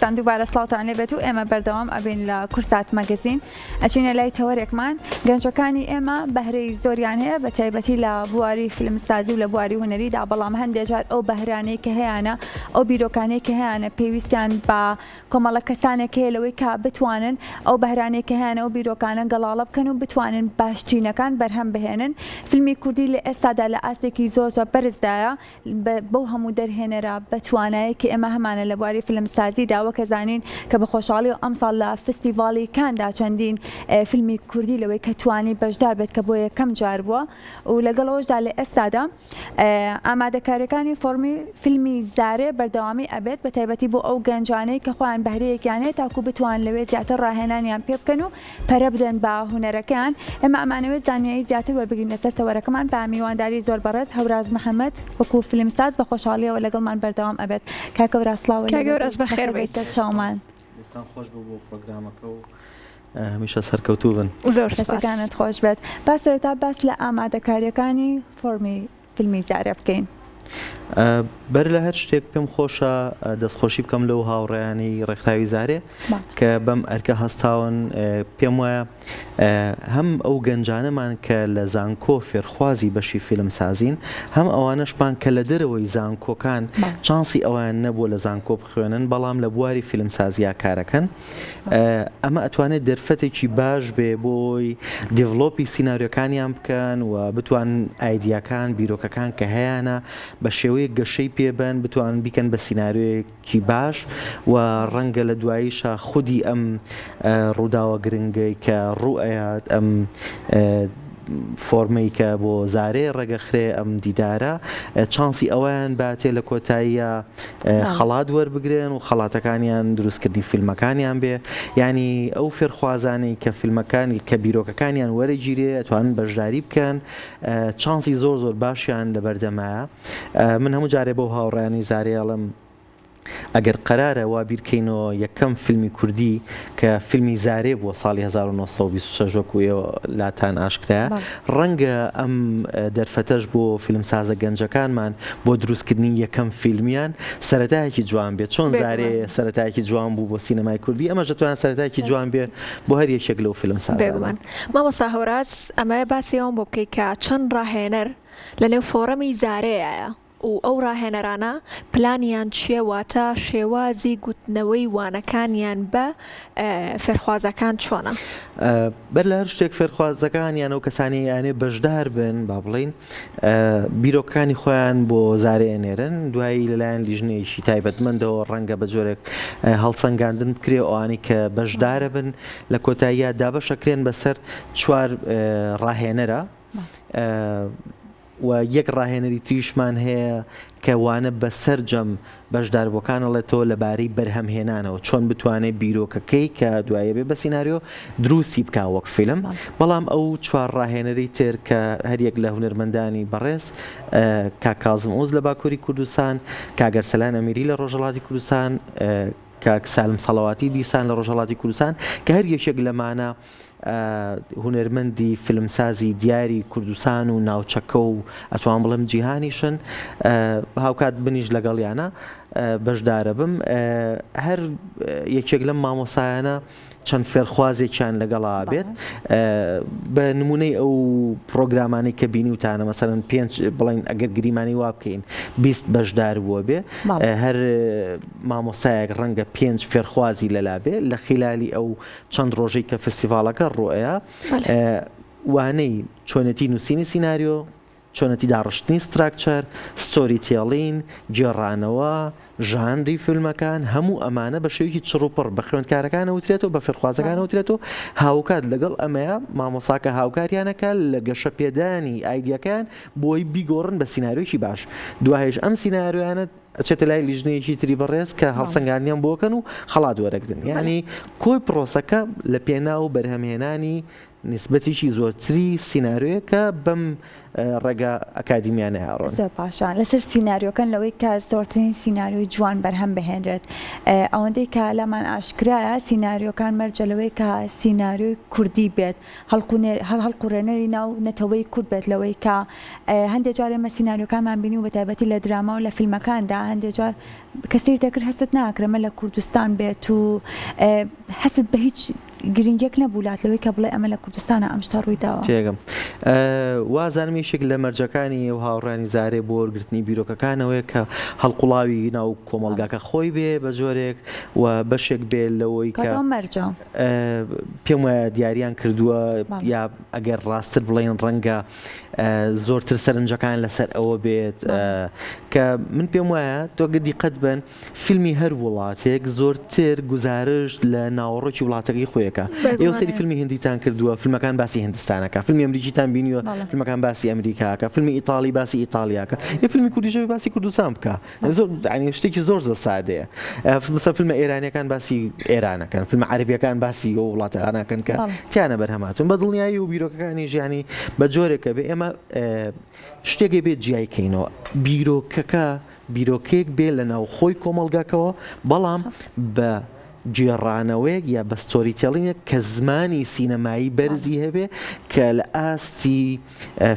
خۆشەویستان دووبارە سڵاوتان لێبێت و ئێمە بەردەوام ئەبین لە کورسات مەگەزین ئەچینە لای تەوەرێکمان گەنجەکانی ئێمە بەهرەی زۆریان هەیە بە تایبەتی لە بواری فیلمسازی و لە بواری هونەریدا بەڵام هەندێک جار ئەو بەهرانەی کە هەیانە ئەو بیرۆکانەی کە هەیانە پێویستیان بە کۆمەڵە کەسانێک هەیە لەوەی کە بتوانن ئەو بەهرانەی کە هەیانە ئەو بیرۆکانە گەڵاڵە بکەن و بتوانن باشترینەکان بەرهەم بهێنن فیلمی کوردی لە ئێستادا لە ئاستێکی زۆر زۆر بەرزدایە بەو هەموو دەرهێنەرە بەتوانایەی کە ئێمە هەمانە لە بواری فیلمسازیدا وەک ئەزانین کە بە خۆشحاڵیەوە ئەمساڵ لە فستیڤاڵی کاندا چەندین فیلمی کوردی لەوەی کە توانی بەشدار بێت کە بۆ یەکەم جار بووە و لەگەڵ ئەوەشدا لە ئێستادا ئامادەکاریەکانی فۆڕمی فیلمی زارێ بەردەوامی ئەبێت بە تایبەتی بۆ ئەو گەنجانەی کە خۆیان بەهرەیەکیان هەیە تاکو بتوان لەوێ زیاتر ڕاهێنانیان پێ بکەن و پەرە بدەن بە هونەرەکەیان، ئێمە ئەمانەوێت زانیاری زیاتر وەربگرین لەسەر تەوەرەکەمان بە میوانداری زۆر بەڕێز هەوراز محەمەد وەکو فیلمساز بە خۆشحاڵیەوە لەگەڵمان بەردەوام ئەبێت کاک هەوراز سڵاو لێ کاک هەوراز بەخێر بێیت سەر چاومان. دەستان خۆش بێت بۆ پڕۆگرامەکە و هەمیشە سەرکەوتوو بن. زۆر سوپاس. دەستەکانت خۆش بێت. با سەرەتا باس لە ئامادەکاریەکانی فۆڕمی فیلمی زارە بکەین. بەر لە هەر شتێک پێم خۆشە دەستخۆشی بکەم لەو هاوڕێیانەی ڕێکخراوی زارێ کە بەم ئەرکە هەستاون پێم وایە هەم ئەو گەنجانەمان کە لە زانکۆ فێرخوازی بەشی فیلم سازین هەم ئەوانەشمان کە لە دەرەوەی زانکۆکان چانسی ئەویان نەبووە لە زانکۆ بخوێنن بەڵام لە بواری فیلم سازیا کارەکەن ئەمە ئەتوانێت دەرفەتێکی باش بێ بۆی develop ی سیناریۆکانیان بکەن و بتوان ئایدیاکان بیرۆکەکان کە هەیانە بە شێوەیەک گەشەی پێبەن بتوان بیکەن بە سیناریۆیەکی باش و ڕەنگە لە دواییشا خودی ئەم ڕووداوە گرنگەی کە ڕوو ئەیات ئەم فۆرمەی کە بۆ زارێ ڕێگەخرێ ئەم دیدارە چانسی ئەوەیان باتێ لە کۆتاییە خەڵات وەربگرن و خەڵاتەکانیان دروستکردنی فیلمەکانیان بێ یانی ئەو فێرخوازانەی کە فیلمەکانی کە بیرۆکەکانیان وەرەگیرێ ئەتوانن بەشداری بکەن چانسی زۆر زۆر باشیان لەبەردەمایە من هەموو جارێ بەو هاوڕیانی زارێ ئەڵێم ئەگەر قەرارە وا بیرکەینەوە یەکەم فیلمی کوردی کە فیلمی زارێ بووە ساڵی 1926 وەکو ئێوە لاتان ئاشکرایە ڕەنگە ئەم دەرفەتەش بۆ فیلمسازە گەنجەکانمان بۆ دروستکردنی یەکەم فیلمیان سەرەتایەکی جوان بێت چۆن زارێ سەرەتایەکی جوان بوو بۆ سینەمای کوردی ئەمەش دەتوانێت سەرەتایەکی جوان بێ بۆ هەر یەکێک لەو فیلمسازانە. بێگومان مامۆستا هەوراز ئەمەوێ باسی ئەوەم بۆ بکەی کە چەند ڕاهێنەر لەنێو فۆڕەمی زارێیایە و ئەو ڕاهێنەرانە پلانیان چیە واتە شێوازی گوتنەوەی وانەکانیان بە فێرخوازەکان چۆنە؟ بەر لە هەر شتێک فێرخوازەکان یان ئەو کەسانی یانێ بەشدار بن با بڵین بیرۆکەکانی خۆیان بۆ زارێ ئەنێرن دوایی لەلایەن لیژنەیەکی تایبەتمەندەوە ڕەنگە بە جۆرێک هەڵسەنگاندن بکرێ ئەوانەی کە بەشدارە بن لە کۆتاییە دابەشەکرێن بەسەر چوار ڕاهێنەرە و یەک ڕاهێنەری تریشمان هەیە کە وانە بە سەرجەم بەشداربووەکان ئەڵێتەوە لەبارەی بەرهەمهێنانەوە چۆن بتوانێت بیرۆکەکەی کە دوایە بێ بە سیناریۆ دروستی بکا وەک فیلم بەڵام ئەو چوار ڕاهێنەری تر کە هەریەک لە هونەرمەندانی بەڕێز کاک کازم ئۆز لە باکووری کوردستان کاک ئەرسەلان ئەمیری لە ڕۆژهەڵاتی کوردستان کاک سالم سەڵەواتی دیسان لە ڕۆژهەڵاتی کوردستان کە هەر یەکێک لەمانە هونەرمەندی فیلمسازی دیاری کوردستان و ناوچەکە و ئەتوان بڵێم جیهانیشن هاوکات منیش لەگەڵیانە بەشدارە بم هەر یەکێک لەم مامۆسایانە چەند فێرخوازێکیان لەگەڵا بێت بە نمونەی ئەو پرۆگرامانەی کە بینیوتانە مەسەرەن پێنج بڵین ئەگەر گریمانی وا بکەین 20 بەشدار بووە بێ هەر مامۆسایەک ڕەنگە پێنج فێرخوازی لەلا بێ لە خیلالی ئەو چەند ڕۆژەی کە فستیڤاڵەکە ڕوئەیا وانەی چۆنێتی نووسینی سیناریۆ، چۆنێتی داڕشتنی structure، storytelling، گێڕانەوە، ژانری فیلمەکان، هەموو ئەمانە بە شێوەیەکی چڕوپڕ بە خوێندکارەکان ئەوترێتەوە، بە فێرخوازەکان ئەوترێتەوە، هاوکات لەگەڵ ئەمەیا مامۆستاکە هاوکاریان ئەکا لە گەشەپێدانی ئایدیاکەیان بۆی بیگۆڕن بە سیناریۆیەکی باش، دوایش ئەم سیناریۆیانە ئەچێتە لای لیژنەیەکی تری بەڕێز کە هەڵسەنگاندنیان بۆ کەن و خەڵات وەرەگرن یانی کۆی پرۆسەکە لە پێناو بەرهەمهێنانی نیسبەتێکی زۆرتری سیناریۆیەکە بەم. ڕێگا ئەکادیمیانەیا ڕۆن. زۆر باشە لەسەر سیناریۆکەن لەوەی کە زۆرترین سیناریۆی جوان بەرهەم بهێنرێت ئەوەندەی کە لامان ئاشکرایە سیناریۆکان مەرجە لەوەی کە سیناریۆی کوردی بێت هەڵقوڕێنەری ناو نەتەوەی کورد بێت لەوەی کە هەندێک جار ئێمە سیناریۆکانمان بینی و بەتایبەتی لە دراما و لە فیلمەکاندا هەندێک جار کە سەیر دەکرد هەستت ناکرد ئەمە لە کوردستان بێت و هەستت بە هیچ گرنگیەک نەبوو لات لەوەی کە بڵێ ئەمە لە کوردستانە ئەم شتە ڕووی داوە. تێگەم. وازانم یەکێک لە مەرجەکانی ئێو هاوڕێیانی زارێ بۆ وەرگرتنی بیرۆکەکان ئەوەیە کە هەڵقوڵاوی ناو کۆمەڵگاکە خۆی بێ بە جۆرێک و بەشێک بێ لەوەی کە. کەواتە ئەوە مەرجە. پێم وایە دیاریان کردووە یا ئەگەر ڕاستتر بڵێین ڕەنگە زۆرتر سەرنجەکان لەسەر ئەوە بێت کە من پێم وایە تۆ گە دیقەت بن فیلمی هەر وڵاتێک زۆرتر گوزارشت لە ناوەڕۆکی وڵاتەکەی خۆیەکە ئێوە سەیری فیلمی هندیتان کردووە فیلمەکان باسی هندستانەکە فیلمی ئەمریکیتان بینیوە فیلمەکان باسی ئەمریکاکە فیلمی ئیتاڵی باسی ئیتالیاکە یە فیلمی کوردیش باسی کوردستان بکە زۆر یانی شتێکی زۆر زۆر سادەیە مەسەلەن فیلمە ئێرانیەکان باسی ئێرانەکەن فیلمە عەربیەکان باسی ئەو وڵاتانەکەن کە تیانە بەرهەماتون بە دڵنیایی و بیرۆکەکانی ژیانی بە جۆرێکە بێ ئێمە شتێکی بێت جیای کەینەوە بیرۆکەکە بیرۆکەیەک بێ لە ناوخۆی کۆمەڵگاکەوە بەڵام بە گێڕانەوەیەک یا بە storytelling ێک کە زمانی سینەمایی بەرزی هەبێ کە لە ئاستی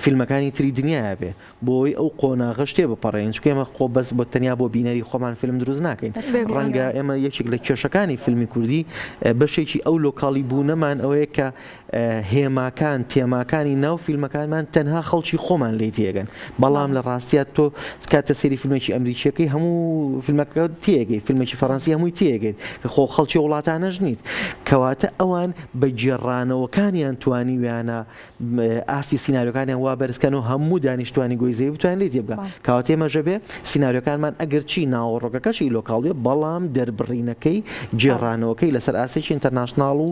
فیلمەکانی تری دنیاە بێ بۆی ئەو قۆناغەش تێ بپەڕێنین چونکە ئێمە خۆ بەس بۆ تەنیا بۆ بینەری خۆمان فیلم دروست ناکەین ڕەنگە ئێمە یەکێک لە کێشەکانی فیلمی کوردی بەشێکی ئەو لۆکاڵی بوونەمان ئەوەیە کە هێماکان تێماکانی ناو فیلمەکانمان تەنها خەڵکی خۆمان لی تێگەن بەڵام لە ڕاستە تۆ کاتە سەیری فیلمێکی ئەمریکیەکەی هەموو فیلمەکە تێگەی فیلمێکی فەڕەنسی هەمووی تێگەیت کە خۆ خەڵکی وڵاتانەش نیت کەواتە ئەوان بە گێڕانەوەکانیان توانیویانە ئاستی سیناریۆکانیان وا بەرز کەن و هەموو دانیشتوانی گۆی زەوی بتوانن لێی تێبگەن. کەواتە ئێمەش ئەبێ سیناریۆکانمان ئەگەرچی ناوەڕۆکەکەشی local بێ بەڵام دەربڕینەکەی گێڕانەوەکەی لەسەر ئاستێکی international و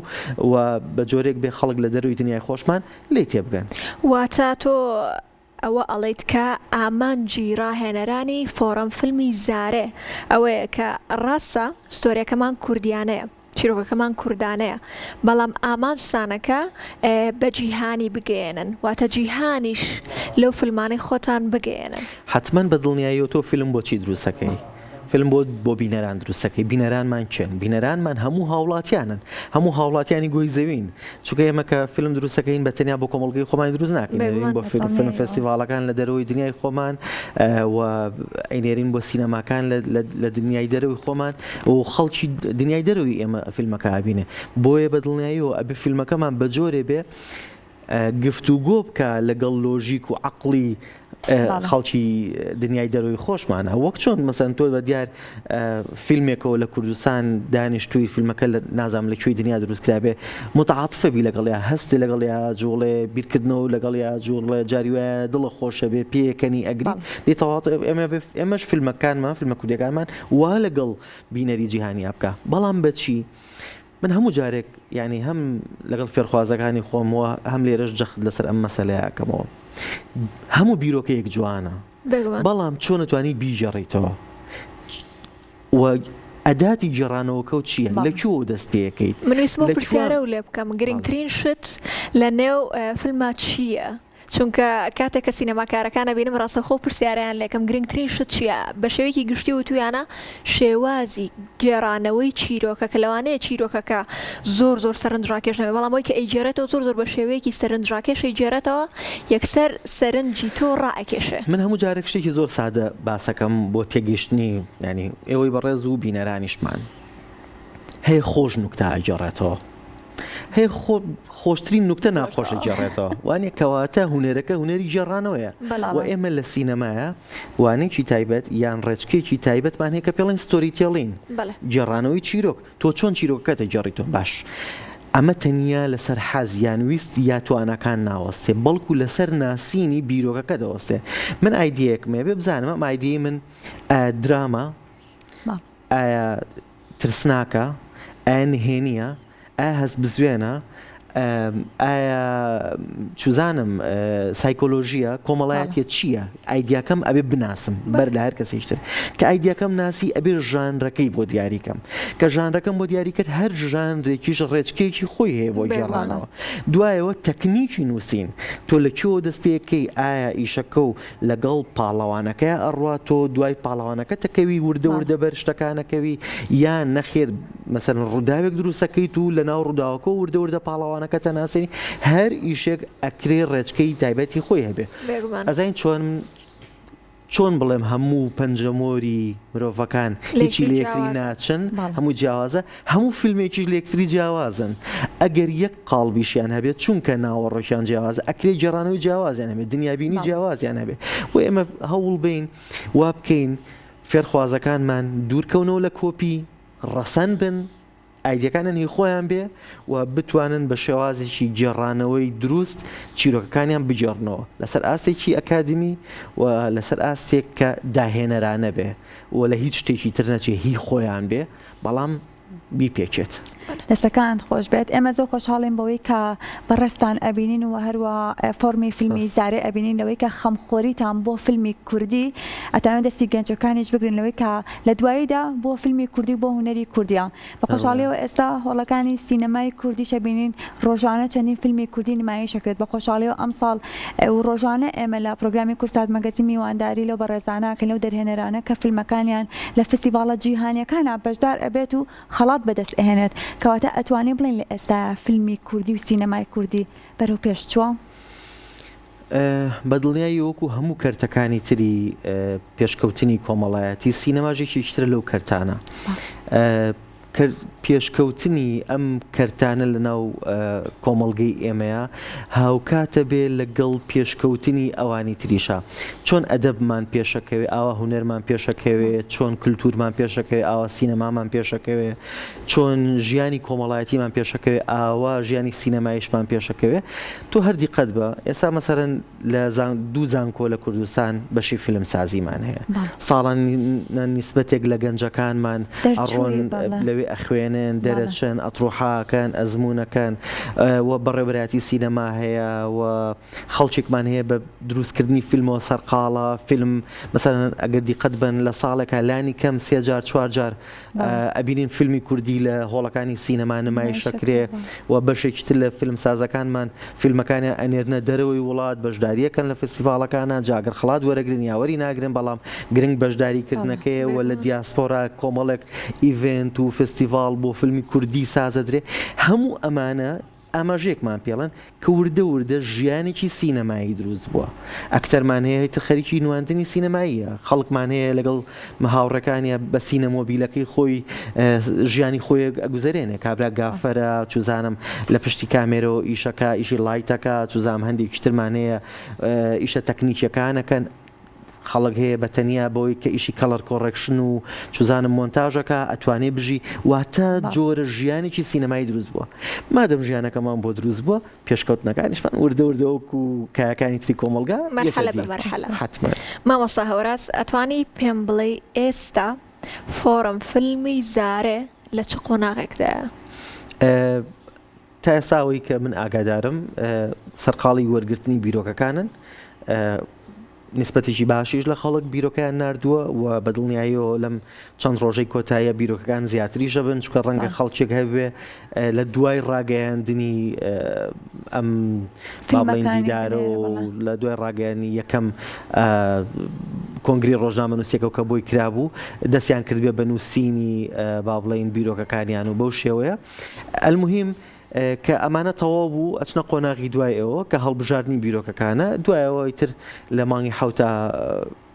و بە جۆرێک بێ خەڵک لە دەرەوەی دنیای خۆشمان لێی تێبگەن. واتە تۆ ئەوە ئەڵێیت کە ئامانجی ڕاهێنەرانی فۆڕەم فیلمی زارێ ئەوەیە کە ڕاستە ستۆریەکەمان کوردیانەیە، چیرۆکەکەمان کوردانەیە بەڵام ئامانجتانەکە بە جیهانی بگەیەنن واتە جیهانیش لەو فیلمانەی خۆتان بگەیەنن. حەتمەن بە دڵنیاییەوە تۆ فیلم بۆ چی دروست ئەکەی؟ فیلم بۆ بۆ بینەران دروست ئەکەی، بینەرانمان کێن؟ بینەرانمان هەموو هاوڵاتیانن، هەموو هاوڵاتیانی گۆی زەوین، چونکە ئێمە کە فیلم دروست ئەکەین بە تەنیا بۆ کۆمەڵگەی خۆمانی دروست ناکەین، ئەینێرین بۆ فیلم فێستیڤاڵەکان لە دەرەوەی دنیای خۆمان و ئەینێرین بۆ سینەماکان لە دنیای دەرەوەی خۆمان و خەڵکی دنیای دەرەوەی ئێمە فیلمەکە ئەبینێ بۆیە بە دڵنیاییەوە ئەبێ فیلمەکەمان بە جۆرێ بێ گفتوگۆ بکە لەگەڵ لۆژیک و عەقڵی خەڵکی دنیای دەرەوەی خۆشمانە وەک چۆن مەسەن تۆ بە دیار فیلمێکەوە لە کوردستان دانیشتووی فیلمەکە لە نازانم لە کوێی دنیا دروست کرابێ متعاطفە بی لەگەڵیا هەستی لەگەڵیا جوڵێ بیرکردنەوە لەگەڵیا جوڵێ جاری وایە دڵە خۆشە بێ پێکەنی ئەگری دی تەواوەت ئێمە ئێمەش فیلمەکانمان فیلمە کوردیەکانمان وا لەگەڵ بینەری جیهانیا بکە بەڵام بەچی من هەموو جارێک یانی هەم لەگەڵ فێرخوازەکانی خۆم و هەم لێرەش جەخت لەسەر ئەم مەسەلەیە ئەکەمەوە هەموو بیرۆکەیەک جوانە بەڵام چۆن ئەتوانی بیگێڕیتەوە و ئەداتی گێڕانەوەکە و چییە لە کوێوە دەست پێەکەیت من ویستم ئەو پرسیارە و لێ بکەم گرنگترین شت لە نێو فیلما چییە؟ چونکە کاتێک کە سینەماکارەکان ئەبینم ڕاستەوخۆ پرسیارەیان لێکەم گرنگترین شت چییە؟ بە شێوەیەکی گشتی وتویانە شێوازی گێڕانەوەی چیرۆکەکە لەوانەیە چیرۆکەکە زۆر زۆر سەرنجڕاکێش نەبێت بەڵام ئەوەی کە ئەیگێڕێتەوە زۆر زۆر بە شێوەیەکی سەرنجڕاکێش ئەیگێڕێتەوە یەکسەر سەرنجی تۆ ڕائەکێشێ. من هەموو جارێک شتێکی زۆر سادە باسەکەم بۆ تێگەیشتنی یانی ئێوەی بەڕێز و بینەرانیشمان هەیە خۆش نوکتە ئەگێڕێتەوە هەیە خۆ خۆشترین نوکتە ناخۆش ئەگێڕێتەوە وانە کەواتە هونەرەکە هونەری گێڕانەوەیە و ئێمە لە سینەمایە وانەیەکی تایبەت یان ڕێچکەیەکی تایبەتمان هەیە کە پێڵێن storytelling گێڕانەوەی چیرۆک تۆ چۆن چیرۆکەکەت ئەگێڕیتەوە باش ئەمە تەنیا لەسەر حەز یان ویست یا تواناکان ناوەستێ بەڵکو لەسەر ناسینی بیرۆکەکە دەوەستێ من ئایدیەکم هەیە بێ بزانم ئەم ئایدیەی من ئایا دراما ئایا ترسناکە؟ ئایا نهێنییە؟ ئایا هەستبزوێنە؟ ئایا چوزانم سایکۆلۆژیە کۆمەڵایەتیە چییە ئایدیاکەم ئەبێ بناسم بەر لە هەر کەسێکی تر کە ئایدیاکەم ناسی ئەبێ ژانرەکەی بۆ دیاریکەم کە ژانرەکەم بۆ دیاری کرد هەر ژانرێکیش ڕێچکەیەکی خۆی هەیە بۆ گێڕانەوە دوایەوە تەکنیکی نووسین تۆ لە کوێوە دەست پێکەی ئایا ئیشەکە و لەگەڵ پاڵەوانەکەیا ئەڕوا تۆ دوای پاڵەوانەکە تەکەوی وردە وردە بەر شتەکانەکەوی یان نەخێر مەسەلەن ڕووداوێک دروستەکەیت و لەناو ڕووداوەکە وردە وردە پاڵەوانەکە تەناسێنی هەر ئیشێک ئەکرێ ڕێچکەی تایبەتی خۆی هەبێ ئەزانین چۆن چۆن بڵێم هەموو پەنجەمۆری مرۆڤەکان هیچی لە یەکتری ناچن هەموو جیاوازە هەموو فیلمێکیش لە یەکتری جیاوازن ئەگەر یەک قاڵبیشیان هەبێت چونکە ناوەڕۆکیان جیاوازە ئەکرێ گێڕانەوەی جیاوازیان هەبێت دنیابینی جیاوازیان هەبێت بۆ ئێمە هەوڵ بین وا بکەین فێرخوازەکانمان دوورکەونەوە لە کۆپی ڕەسەن بن ئایدیەکانیان هی خۆیان بێ و بتوانن بە شێوازێکی گێڕانەوەی دروست چیرۆکەکانیان بگێڕنەوە لەسەر ئاستێکی ئەکادمی و لەسەر ئاستێک کە داهێنەرانە بێ و لە هیچ شتێکی تر نەچێ هی خۆیان بێ بەڵام بیپێکێت. دەستەکانت خۆش بێت ئێمە زۆر خۆشحاڵین بەوەی کە بەڕێزتان ئەبینین و هەروە فۆرمی فیلمی زارێ ئەبینین لەوەی کە خەمخۆریتان بۆ فیلمی کوردی ئەتانەوێت دەستی گەنجەکانیش بگرن لەوەی کە لە دواییدا بۆ فیلمی کوردی و بۆ هونەری کوردیە بە خۆشحاڵیەوە ئێستا هۆڵەکانی سینەمای کوردیش ئەبینین ڕۆژانە چەندین فیلمی کوردی نمایش ئەکرێت بە خۆشحاڵیەوە ئەمساڵ و ڕۆژانە ئێمە لە پرۆگرامی کوردسات مەگەزین میوانداری لەو بەڕێزانە ئەکەین لەو دەرهێنەرانە کە فیلمەکانیان لە فستیڤاڵە جیهانیەکانا بەشدار ئەبێت و خەڵات بەدەست ئەهێنێت کەواتە ئەتوانین بڵێین لە ئێستایا فیلمی کوردی و سینەمای کوردی بەرەو پێش چووە؟ بە دڵنیایی وەکو هەموو کەرتەکانی تری پێشکەوتنی کۆمەڵایەتی سینەماش یەکێکی ترە لەو کەرتانە. پێشکەوتنی ئەم کەرتانە لە ناو کۆمەڵگەی ئێمەیە هاوکاتە بێ لەگەڵ پێشکەوتنی ئەوانی تریشا. چۆن ئەدەبمان پێشەکەوێ ئاوا هونەرمان پێشەکەوێ، چۆن کلتورمان پێشەکەوێ ئاوا سینەمامان پێشەکەوێ، چۆن ژیانی کۆمەڵایەتیمان پێشەکەوێ ئاوا ژیانی سینەماییشمان پێشەکەوێ. تۆ هەر دیقەت بە ئێستا مەسەرەن لە دوو زانکۆ لە کوردستان بەشی فیلمسازیمان هەیە ساڵانە نیسبەتێک لە گەنجەکانمان ئەڕۆن لەوێ ئەخوێنن دەرەچن ئەتروحاکەن ئەزمونەکەن و بەڕێوەبەرایەتی سینەما هەیە و خەڵکێکمان هەیە بە دروستکردنی فیلمەوە سەرقاڵە فیلم مەسەلەن ئەگەر دیقەت بن لە ساڵێکا لانی کەم سێ جار چوار جار ئەبینین فیلمی کوردی لە هۆڵەکانی سینەما نمایش ئەکرێ و بەشێکی تر لە فیلمسازەکانمان فیلمەکانیان ئەنێرنە دەرەوەی وڵات بەشداریەکەن لە فستیڤاڵەکانە جا گەر خەڵات وەرەگرن یا وەری ناگرن بەڵام گرنگ بەشداری کردنەکەیە و لە دیاسپۆرا کۆمەڵێک event و فستیڤاڵ بۆ فیلمی کوردی سازەدرێ هەموو ئەمانە ئاماژەیەکمان پێڵێن کە وردە وردە ژیانێکی سینەمایی دروست بووە. ئەکتەرمان هەیە ئیتر خەریکی نواندنی سینەماییە، خەڵکمان هەیە لەگەڵ هاوڕێکانیا بە سینەمۆبیلەکەی خۆی ژیانی خۆی ئەگوزەرێنێ، کابرا gaffer ە، چوزانم لە پشتی کامێرەوە ئیشەکا، ئیشی light ەکا، چوزانم هەندێکی ترمان هەیە ئیشە تەکنیکیەکان ئەکەن. خەڵک هەیە بە تەنیا بەوەی کە ئیشی color correction و چوزانم مۆنتاژەکە ئەتوانێ بژی واتە جۆرە ژیانێکی سینەمایی دروست بووە مادەم ژیانەکەمان بۆ دروست بووە پێشکەوتنەکانیشمان وردە وردە وەکو کایەکانی تری کۆمەڵگا مەرحەلە بە مەرحەلە حتمما. مامۆستا هەوراز ئەتوانی پێم بڵێی ئێستا فۆڕم فیلمی زارێ لە چ قۆناغێکدایە؟ تا ئێستا ئەوەی کە من ئاگادارم سەرقاڵی وەرگرتنی بیرۆکەکانن نیسبەتێکی باشیش لە خەڵک بیرۆکەیان ناردووە و بە دڵنیاییەوە لەم چەند ڕۆژەی کۆتاییە بیرۆکەکان زیاتریش ئەبن چونکە ڕەنگە خەڵکێک هەبێ لە دوای ڕاگەیاندنی ئەم با بڵێین دیدارە و لە دوای ڕاگەیاندنی یەکەم کۆنگری ڕۆژنامەنووسیەکە کە بۆی کرابوو دەستیان کردبێ بە نووسینی با بڵێین بیرۆکەکانیان و بەو شێوەیە المهم کە ئەمانە تەواو بوو ئەچنە قۆناغی دوای ئەوە کە هەڵبژاردنی بیرۆکەکانە دوایەوە ئیتر لە مانگی حەوتا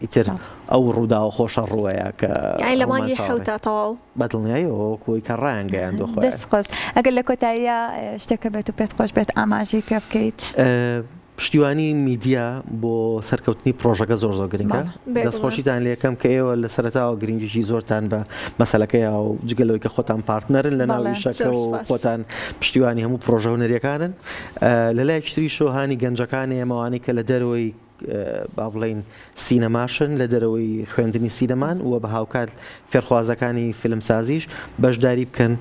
ئیتر ئەو ڕووداوە خۆشە ڕووەیە کە یانی لە مانگی حەوتا تەواو بەدڵنیاییەوە وەکو ئەوەی کە ڕایانگەیاندووە خۆیان. دەست خۆش ئەگەر لە کۆتاییا شتێک هەبێت و پێت خۆش بێت ئاماژەی پێ بکەیت. پشتیوانی میدیا بۆ سەرکەوتنی پڕۆژەکە زۆر زۆر گرنگە. دەستخۆشیتان لێکەم کە ئێوە لە سەرەتاوە گرنگیی زۆرتان بە مەسەلەکە یاوە و جگە لەوەی کە خۆتان پارتنەرن لە ناو ئیشەکە و خۆتان پشتیوانی هەموو پڕۆژە هونەرییەکانن. لە لایەکی تریشەوە هانی گەنجەکانی ئێمە ئەوانەی کە لە دەرەوەی با بڵێین سینەماشن، لە دەرەوەی خوێندنی سینەمان و بە هاوکات فێرخوازەکانی فیلمسازیش بەشداری بکەن.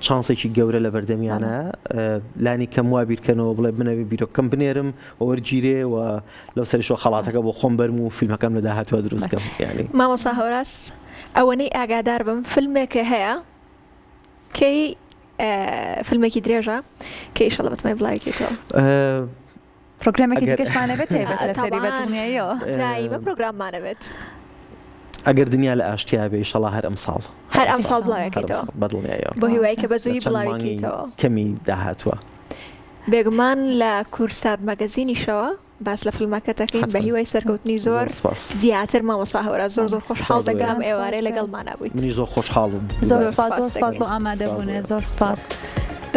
چانسێکی گەورە لە بەردەمیانە لانی کەم وا بیرکەنەوە بڵێ بنەوێ بیرۆکەم بنێرم وەرگیرێ و لەو سەریشەوە خەڵاتەکە بۆ خۆم بەرم و فیلمەکەم لە داهاتوە دروست کەم یانی. مامۆستا هەوراز ئەوەنەی ئاگادار بم فیلمێکە هەیە کەی فیلمێکی درێژە کە ئیشەڵە بەتمای بڵاویکەیتەوە. پرۆگرامێکی دیکەشمان ئەبێت تایبەت لەسەری بە دڵنیاییەوە. دایمە پرۆگراممان ئەبێت. ئەگەر دنیا لە ئاشتیا بێ ئیشەڵا هەر ئەمساڵ. هەر ئەمساڵ بڵاویکەیتەوە. بە دڵنیاییەوە. بۆ هیوای کە بە زوویی بڵاویکەیتەوە. کەمی داهاتووە. بێگومان لە کوردسات مەگەزینیشەوە باس لە فیلمەکەت دەکەین بە هیوای سەرکەوتنی زۆر زیاتر مامۆستا هەوراز زۆر زۆر خۆشحاڵ دەکەم ئێوارێ لەگەڵمانا بوویت. منیش زۆر خۆشحاڵ بووم. زۆر سوپاس زۆر سوپاس بۆ ئامادەبوونت زۆر سوپاس.